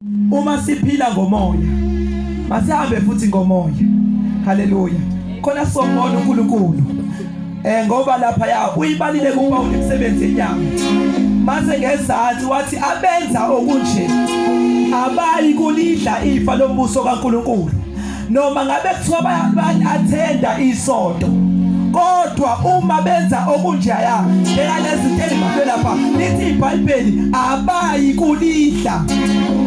Uma siphila ngomoya, masihambe futhi ngomoya. Haleluya. Khona sombona uNkulunkulu. Ngoba lapha ya uyibalile kuPawulu imisebenzi yenyama. Mase ngezansi wathi abenza okunje abayi kulidla ifa lombuso kaNkulunkulu. Noma ngabe kuthiwa bayathenda isonto kodwa uma benza okunjaya njengalezi ezibhalwe lapha lithi iBhayibheli abayi kulidla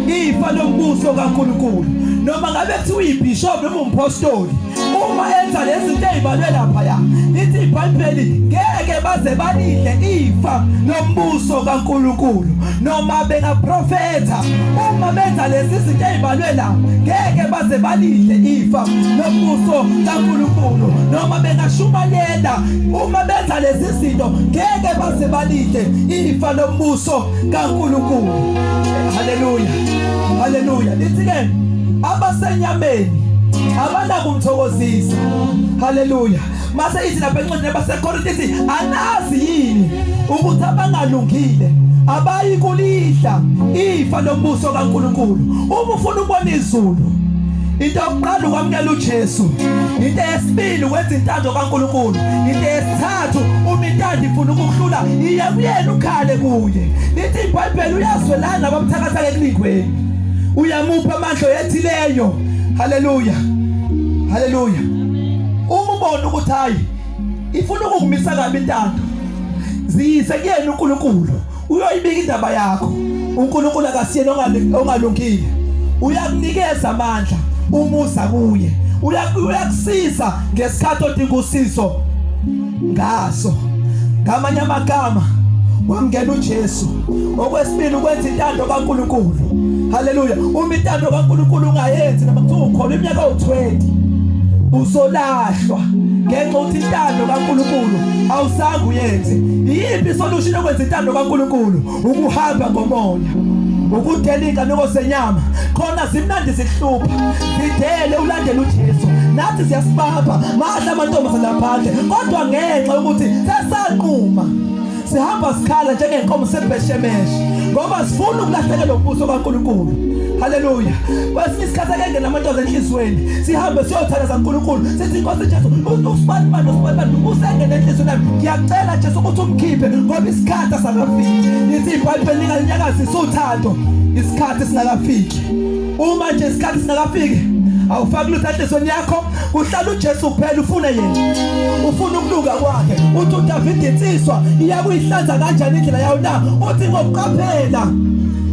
ifa lombuso kaNkulunkulu. Noma ngabe kuthiwa uyibishop noma umpostoli, uma enza lezi zinto ezibalwe lapha ya lithi iBhayibheli ngeke baze balidle ifa lombuso kaNkulunkulu. Noma bengaprofetha, uma benza lezi zinto ezibalwe la ngeke baze balidle ifa lombuso kaNkulunkulu. Noma bengashumayela, uma benza lezi zinto ngeke baze balidle ifa lombuso kaNkulunkulu. Haleluya, haleluya. Lithi ke abasenyameni abanakumthokozisa. Haleluya. Mase ithi lapha encwadini yabaseKorinte ithi anazi yini ukuthi abangalungile abayi kulidla ifa lombuso kaNkulunkulu. Uma ufuna ukubona izulu, into yokuqala ukwamukela uJesu, into yesibili ukwenza intando kaNkulunkulu, into yesithathu uma intando ifuna ukukuhlula iya kuyena ukhale kuye. Lithi iBhayibheli uyazwelana nababuthakathaka ekulingweni, uyamupha amandla oyethileyo. Haleluya, haleluya. Uma ubona ukuthi hayi ifuna ukukumisa kabi intando, ziyise kuyena uNkulunkulu, uyoyibika indaba yakho. uNkulunkulu akasiyena ongalungile, uyakunikeza amandla umusa kuye, uyakusiza ngesikhathi odinga usizo ngaso. Ngamanye amagama wamngena uJesu. Okwesibili ukwenza intando kaNkulunkulu. Haleluya. Uma intando kaNkulunkulu ungayenzi noma kuthiwa ukhona iminyaka ewu-20 uzolahlwa ngenxa ukuthi intando kaNkulunkulu awusange uyenze. Iyiphi isolution yokwenza intando kaNkulunkulu? Ukuhamba ngomoya, ukudela inkanuko zenyama. Khona zimnandi zihlupha, zidele ulandele uJesu. Nathi siyasibamba mahla amantombazane laphandle, kodwa ngenxa yokuthi sesanquma sihamba sikhala njengenkomo sebheshemeshe ngoba sifuna ukulahlekelwa umbuso kaNkulunkulu. Haleluya. Kwesinye isikhathi ake ngena amantoza enhliziyweni, sihambe siyothandaza uNkulunkulu sithi Nkosi Jesu, usibani bani usibani bani usengene enhliziyweni yami, ngiyacela Jesu ukuthi umkhiphe ngoba isikhathi asakafiki. Lithi iBhayibheli lingalinyakazisa uthando isikhathi singakafiki. Uma nje isikhathi singakafiki awufaki lutho enhliziyweni yakho, kuhlala uJesu kuphela, ufune yena, ufuna ukulunga kwakhe. Uthi uDavid insizwa iyakuyihlanza kanjani indlela yayo na? Uthi ngokuqaphela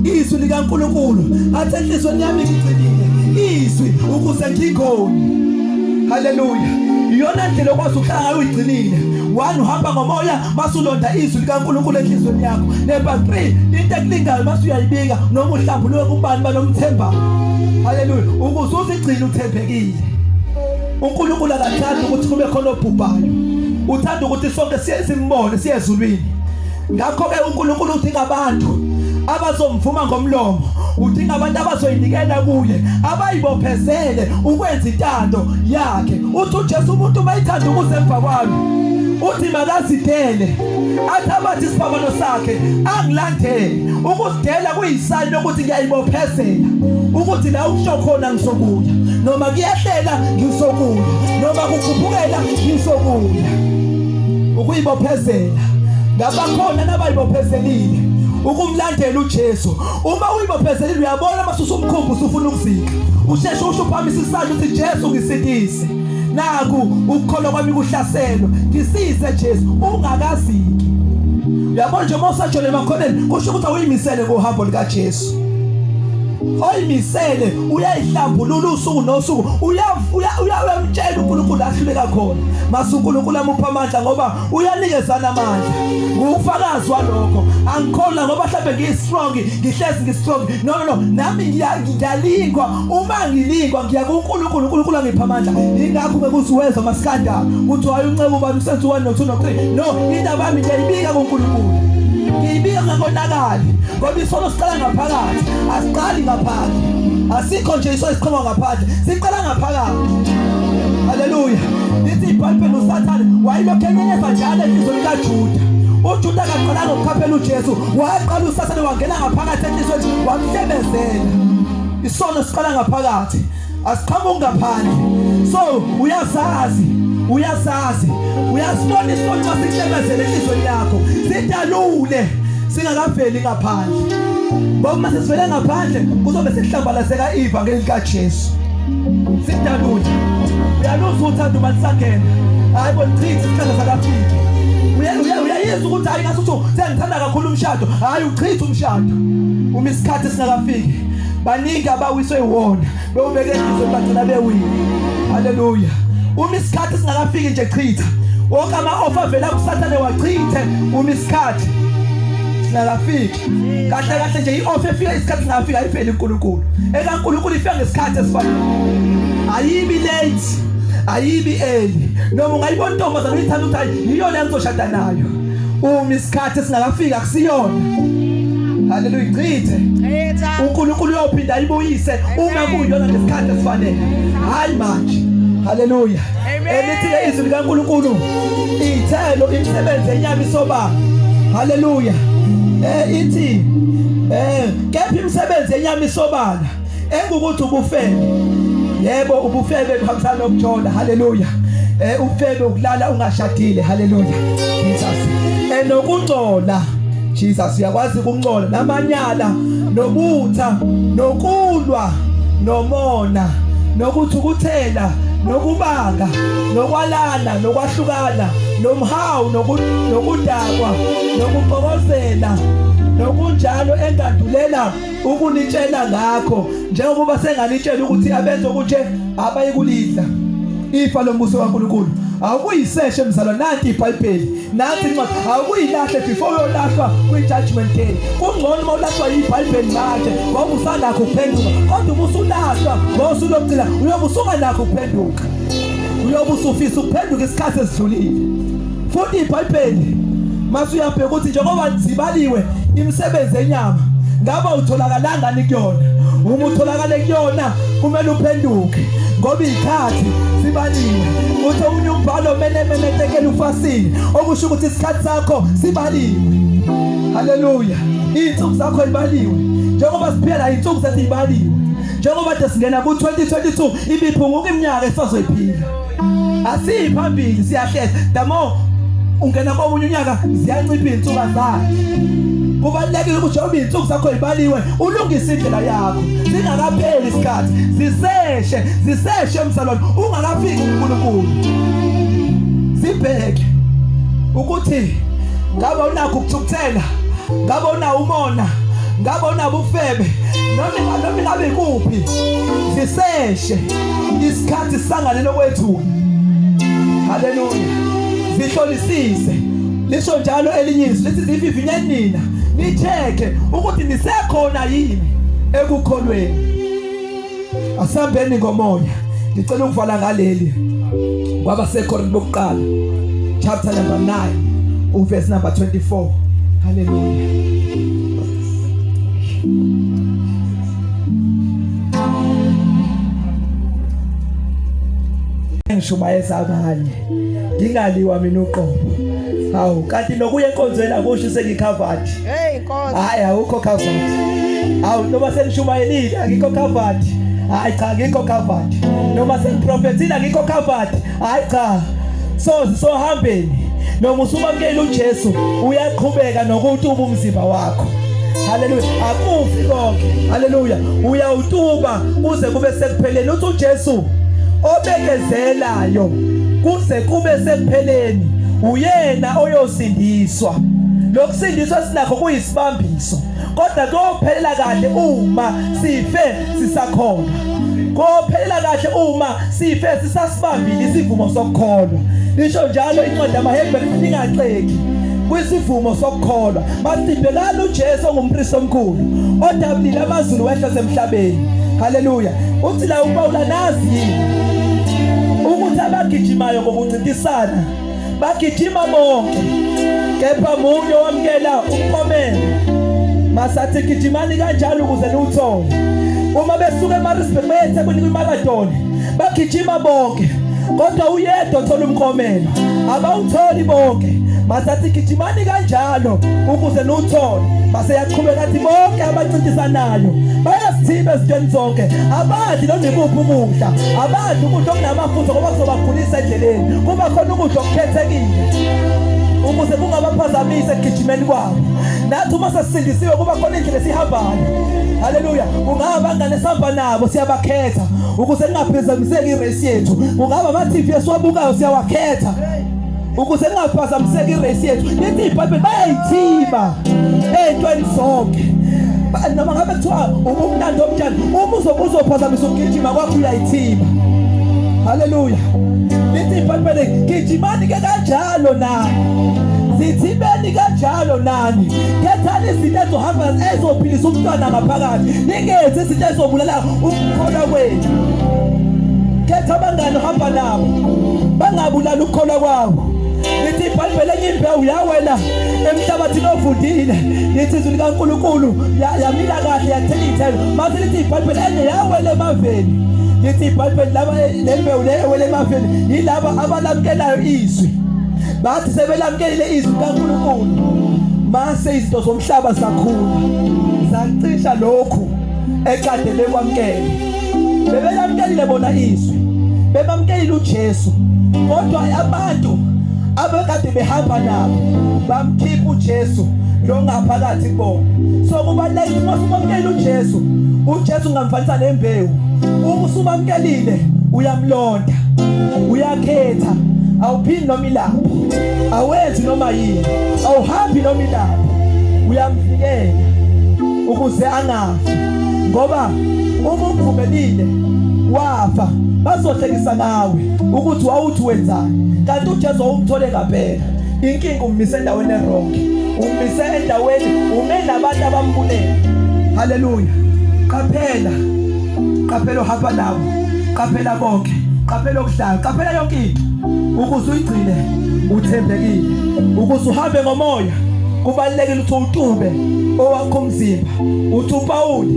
izwi likaNkulunkulu, athi enhliziyweni yami ngigcinile izwi ukuze ngingoni. Haleluya. Iyona ndlela okwazi ukuhlala ngayo uyigcinile. One, uhamba ngomoya masulonda izwi likaNkulunkulu enhliziyweni yakho. Number 3, into ekulingayo masuyayibika noma uhlambuluke kubani banomthemba. Haleluya. Ukuze uzigcine uthembekile. uNkulunkulu akathandi ukuthi kube khona obhubhayo. Uthanda ukuthi sonke siye simbone siye ezulwini. Ngakho-ke uNkulunkulu udinga abantu abazomvuma ngomlomo, udinga abantu abazoyinikela kuye, abayibophezele ukwenza intando yakhe. Uthi uJesu umuntu uma ethanda ukuza emva kwami, uthi makazidele, athabathe isiphambano sakhe angilandele. Ukuzidela kuyisayini lokuthi ngiyayibophezela ukuthi la usho khona ngizokuya, noma kuyehlela ngizokuya, noma kukhuphukela ngizokuya. Ukuyibophezela ngabakhona nabayibophezelile ukumlandela uJesu. Uma uyibophezelile uyabona masusa umkhumbi usufuna ukuzika, usheshe usho uphakamisa isandla uthi Jesu ngisindise, naku ukukholwa kwami kuhlaselwa, ngisize Jesu, ungakaziki. Uyabona nje uma usajole emakhoneni kusho ukuthi awuyimisele ngohambo likaJesu. Oyimisele uyayihlambulula usuku nosuku, uyamtshela uNkulunkulu ahluleka khona, mase uNkulunkulu amupha amandla ngoba uyanikezana amandla. Ngufakazi walokho. Angikholwa ngoba mhlawumbe ngiyi-strong, ngihlezi ngi-strong. No, no, no, nami ngiyalingwa. Uma ngilingwa ngiya kuNkulunkulu, uNkulunkulu angipha amandla. Yingakho ungeke uze wezwa amaskandal ukuthi hayi uncebo ubani usenze 1 no 2 no 3. No, indaba yami ngiyayibika kuNkulunkulu, ngiyibika ngakonakali ngoba isono siqala ngaphakathi, asiqali ngaphandle. Asikho nje isono esiqhamuka ngaphandle, siqala ngaphakathi. Haleluya. Lithi iBhayibheli uSathane wayelokhu enyenyeza njalo enhliziyweni kaJuda. UJuda akaqalanga ukukhaphela uJesu, waqala uSathane wangena ngaphakathi enhliziyweni wamhlebezela. Isono siqala ngaphakathi, asiqhamuki ngaphandle. So uyasazi, uyasazi, uyasibona isono masikuhlebezele enhlizweni yakho, sidalule singakaveli ngaphandle. Ngoba uma sesivele ngaphandle kuzobe sekuhlambalazeka ivangeli likaJesu. Sidalule. Uyaluzwa uthando uma lisangena. Hayi bo, chitha isikhala sakafiki. Uyayizwa ukuthi hayi ngasuthi sengithanda kakhulu umshado. Hayi, uchitha umshado. Uma isikhathi singakafiki. Baningi abawiswe iwona bewubeke enhlizweni bagcina bewile. Haleluya. Uma isikhathi singakafiki nje chitha. Wonke ama-ofa avela kuSathane wachithe uma isikhathi singakafiki. Kahle kahle nje i-ofa efika isikhathi singakafiki ayiveli kuNkulunkulu. EkaNkulunkulu ifika ngesikhathi esifanele. Ayibi late, ayibi early. Noma ungayibona intombazane uyithanda ukuthi hayi yiyo le ngizoshada nayo. Uma isikhathi singakafiki akusiyona. Haleluya, chithe. uNkulunkulu uyophinda ayibuyise uma kuyiyona ngesikhathi esifanele. Hayi manje. Haleluya. Elithi izwi likaNkulunkulu iy'thelo imisebenzi yenyama isobala. Haleluya. Ithi kepha imisebenzi yenyama isobala engukuthi ubufebe. Yebo, ubufebe buhambisana nokujola. Haleluya. Ubufebe ukulala ungashadile. Haleluya. Jesus. Nokungcola. Jesus uyakwazi ukungcola namanyala nobutha nokulwa nomona nokuthukuthela nokubanga nokwalana nokwahlukana nomhawu nokudakwa nokuxokozela nokunjalo engandulela ukunitshela ngakho njengoba senganitshela ukuthi abenza okunje abayikulidla ifa lombuso kaNkulunkulu. Awukuyiseshe mzalwane, nanti iBhayibheli, nansi incwadi, awukuyilahle before uyolahlwa kwi-judgment day. Kungcono uma ulahlwa yiBhayibheli manje ngoba usanakho ukuphenduka, kodwa uma usulahlwa ngosuku lokugcina uyobe usunganakho ukuphenduka, uyobe usufisa ukuphenduka isikhathi esidlulile. Futhi iBhayibheli mase uyabheka ukuthi njengoba zibaliwe imisebenzi yenyama, ngabe utholakalanga ni kuyona? Uma utholakale kuyona kumele uphenduke ngoba izikhathi sibaliwe. Uthi omunye umbhalo mene mene tekela ufasini, okusho ukuthi isikhathi sakho sibaliwe. Haleluya. Izinsuku zakho ibaliwe. Njengoba siphila izinsuku zethu ibaliwe. Njengoba de singena ku-2022 ibiphunguka iminyaka esizoyiphila. Asiyi phambili, siyahlehla. The more ungena komunye unyaka ziyancipha izinsuku zakhe. Kubalulekile ukuthi njengoba izinsuku zakho zibaliwe ulungise indlela yakho singakapheli isikhathi. Ziseshe, ziseshe mzalwane ungakafiki uNkulunkulu. Sibheke ukuthi ngabe unakho ukuthukuthela, ngabe unawo umona, ngabe unabo ubufebe, noma ngabe kuphi. Ziseshe, isikhathi sanganeno kwethu. Haleluya. Zihlolisise. Lisho njalo elinye izwi lithi zivivinyeni nina, nicheck ukuthi nisekhona yini ekukholweni. Asambeni ngomoya. Ngicela ukuvala ngaleli kwabaseKorinte bokuqala chapter number 9 uverse number 24. Haleluya. Ngishumayeza abanye ngingaliwa mina uqobo. Hawu, kanti nokuya enkonzweni akusho sengicovered. Hey Nkosi. Hayi, awukho covered. Hawu, noma sengishumayelile angikho covered. Hayi cha, angikho covered. Noma sengiprofethile angikho covered. Hayi cha. So sohambeni. Noma usumamukela uJesu uyaqhubeka nokutuba umzimba wakho. Haleluya. Akufi konke. Haleluya. Uyawutuba kuze kube sekupheleni. Uthi uJesu obekezelayo kuze kube sekupheleni uyena oyosindiswa. Lokusindiswa sinakho kuyisibambiso, kodwa kuyophelela kahle uma sife sisakholwa. Kophelela kahle uma sife sisasibambile isivumo sokukholwa. Lisho njalo incwadi yamaHebheru, ningaxeki kwisivumo sokukholwa. Masibhekana uJesu ongumpristi omkhulu odabulile amazulu wehla semhlabeni. Haleluya. Uthi la uPawula, nazi yini ukuthi abagijimayo ngokuncintisana bagijima bonke, kepha munye owamukela umklomelo. Masathi gijimani kanjalo ukuze niwuthole. Uma besuka eMaritzburg beye eThekwini kwimarathon, bagijima bonke, kodwa uyedwa othola umklomelo. Abawutholi bonke. Masathi gijimani kanjalo ukuze niwuthole. Mase yaqhubeka athi bonke abancintisanayo bayazithiba ezintweni zonke, abadli noma ikuphi ukudla, abadli ukudla okunamafutha ngoba kuzobagulisa endleleni. Kuba khona ukudla okukhethekile ukuze kungabaphazamisi ekugijimeni kwabo. Nathi uma sesisindisiwe kuba khona indlela esihambayo. Haleluya! Kungaba abangane esihamba nabo siyabakhetha ukuze kungaphazamiseki irace yethu. Kungaba ama-TV esiwabukayo siyawakhetha ukuze kungaphazamiseki irace yethu. Lithi iBhayibheli bayayithiba ey'ntweni zonke. Noma ngabe kuthiwa ubumnandi obunjani, uma uzobe uzophazamisa ukugijima kwakho uyayithiba. Haleluya! Lithi iBhayibheli gijimani ke kanjalo nani, zithibeni kanjalo nani, khethani izinto ezohamba ezophilisa umntwana ngaphakathi, ningenzi izinto ezobulala ukukholwa kwenu. Khetha abangani ohamba nabo, bangabulali ukukholwa kwabo. Lithi iBhayibheli enye imbewu yawela emhlabathini ovundile, lithi izwi likaNkulunkulu yamila kahle yathela iy'thelo. Mase lithi iBhayibheli enye yawela emaveni, lithi iBhayibheli laba le mbewu le ewela emaveni yilaba abalamukelayo izwi, bathi sebelamkelile izwi likaNkulunkulu mase izinto zomhlaba zakhula zacisha lokhu ekade bekwamukele. Bebelamkelile bona izwi, bebamkelile uJesu, kodwa abantu abekade behamba nabo bamkhipha uJesu lo ngaphakathi kubona. So kubalulekile uma usumamukela uJesu, uJesu ungamfanisa nembewu. Uma usumamkelile uyamlonda, uyakhetha, awuphindi noma ilapho, awenzi noma yini, awuhambi noma ilapho, uyamvikela ukuze angafi, ngoba uma umvumelile wafa bazohlekisa ngawe ukuthi wawuthi wenzani, kanti uJesu wawumthole ngampela. Inkinga ummise endaweni erong, ummise endaweni ume nabantu abambulele. Haleluya! Qaphela, qaphela ohamba nabo, qaphela konke, qaphela okudlayo, qaphela yonke into ukuze uyigcine uthembekile, ukuze uhambe ngomoya. Kubalulekile ukuthi utube owakho umzimba. Uthi uPawuli,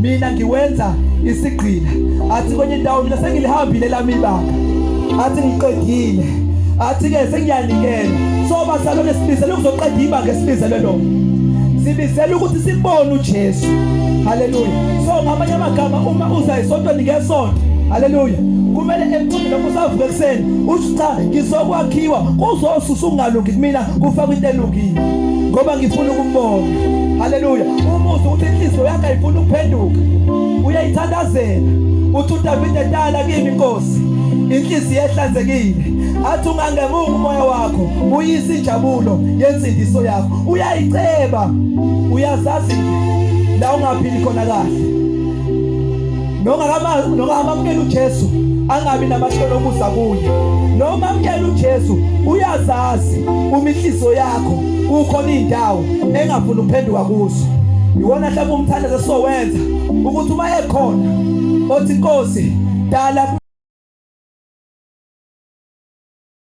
mina ngiwenza isigqila. Athi kwenye indawo mina sengilihambile lami ibanga, athi ngiqedile, athi ke sengiyanikela. So bazalwane, sibizele ukuzoqeda ibanga esibizelwe lona, sibizele ukuthi sibone uJesu. Haleluya! So ngamanye amagama, uma uza esontweni ngesonto, haleluya, kumele emcimbi lokho usavuka ekuseni uthi cha, ngizokwakhiwa, kuzosusa ukungalungi kumina kufakwe into elungile, ngoba ngifuna ukumbona. Haleluya! Uma uzwa ukuthi inhliziyo yakho ayifuni ukuphenduka, uyayithandazela, uthi uDavide, dala kimi Nkosi inhliziyo ehlanzekile, athi ungangemuki umoya wakho, uyise injabulo yensindiso yakho. Uyayiceba, uyazazi la ungaphili khona kahle. Nongakamamukeli uJesu angabi namahloni okuza kuye. Noma amukela uJesu uyazazi uma inhliziyo yakho kukhona indawo engafuni ukuphenduka kuzo. Iwona mhlawumbe umthandazo esowenza ukuthi uma ekhona othi Nkosi dala